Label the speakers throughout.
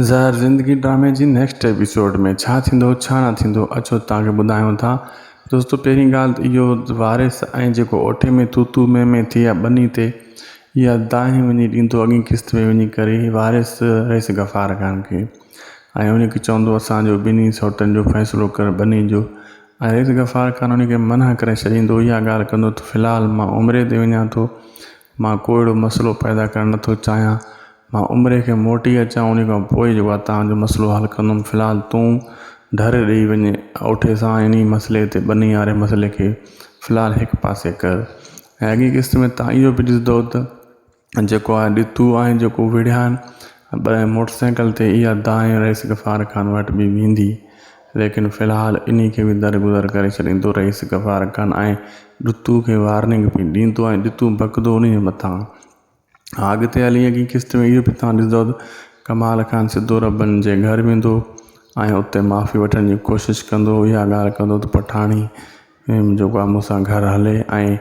Speaker 1: زهر زندگي ڊرامي جي نيڪسٽ ايپيسوڊ ۾ ڇا ٿيندو ڇا نه ٿيندو اچو توهان کي ٻڌايون ٿا دوستو پهرين ڳالهه ته اهو وارث ۽ جيڪو اوٺي ۾ تو تو مين مين ٿي آ ٻني تي اها دانهن وڃي ڏيندو اڳين قسط ۾ وڃي ڪري وارث رئيس غفار خان کي ۽ ان کي چوندو اسان جو ٻنهي سوٽن جو فيصلو ڪر ٻني جو ۽ رئيس غفار خان ان کي منع ڪري ڇڏيندو اها ڳالهه ڪندو ته في الحال مان عمري تي وڃان ٿو مان ڪو اهڙو مسئلو پيدا ڪرڻ نٿو چاهيان مان عمري کي موٽي اچان انهي کان پوء جيڪو آهي توهان جو مسئلو حل ڪندم في الحال تون ڍر ڏئي وڃ اوٺي سان انهي مسئلي تي ٻني واري مسئلي کي في الحال هڪ پاسي ڪر ۽ اڳين قسط ۾ توهان اهو به ڏسندو ته جيڪو آهي ڏتو آهي جيڪو وڙهيا آهن ٻئي موٽر سائيڪل تي اها دانهن رئيس غفار خان وٽ به ويندي ليڪن في الحال انهي کي به درگذر ڪري ڇڏيندو رئيس غفار خان ۽ ڏتو کي وارننگ به ڏيندو ۽ ڏتو بڪندو انهي جي مٿان ها اڳتي هلي اڳين قسط ۾ اهو به توهان ڏسندو ته ڪمال خان سڌو ربن جي گهر ويندو ۽ اتي معافي وٺڻ جي ڪوشش ڪندو اها ڳالهه ڪندو ته پٺاڻي جيڪو آهي مون سان گهر هلي ۽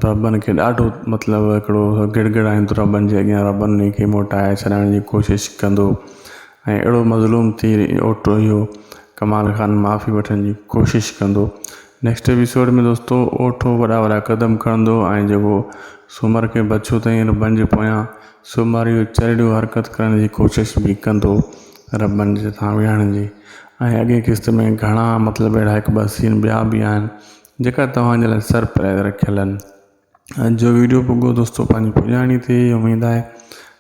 Speaker 1: ربن کي ڏاڍو مطلب هڪڙو گڙ گڙائيندو ربن جي اڳيان ربن ان کي موٽائي ڇڏائڻ جي ڪوشش ڪندو ۽ اهڙو مظلوم ٿي اوٽو اهو ڪمال خان معافي وٺڻ جي ڪوشش ڪندو نيڪسٽ ايپيسوڊ ۾ دوستو اوٺو وڏا وڏا قدم کڻندو ۽ جيڪو سومر کي بڇو تائين ربن جي پويان سومر اهو چرڙيو حرڪت ڪرڻ جي ڪوشش به ڪندو ربن جي سان ويهڻ جي ۽ اڳين قسط ۾ گهڻا مطلب اهڙا هڪ ٻه سين ٻيا به آهن جيڪا توهان جي لاء سرپرائز رکيل آهن. اڄ جو ويڊيو پڳو دوستو پنهنجي پڄاڻي تي اميد آهي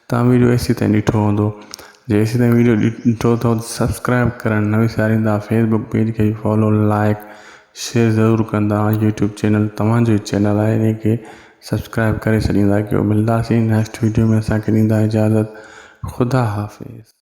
Speaker 1: توهان ويڊيو ايسي تائين ڏٺو هوندو جي ايسي تائين ويڊيو ڏٺو اٿو ته سبسڪرائب ڪرڻ نه وساريندا فيسبوڪ پيج کي فالو لائڪ شيئر ضرور ڪندا يوٽيوب چينل توهان جو چينل آهي ان کي سبسڪرائب ڪري ڇڏيندا ڪيو ملنداسين نيڪسٽ ويڊيو ۾ اسان کي ڏيندا اجازت خدا حافظ.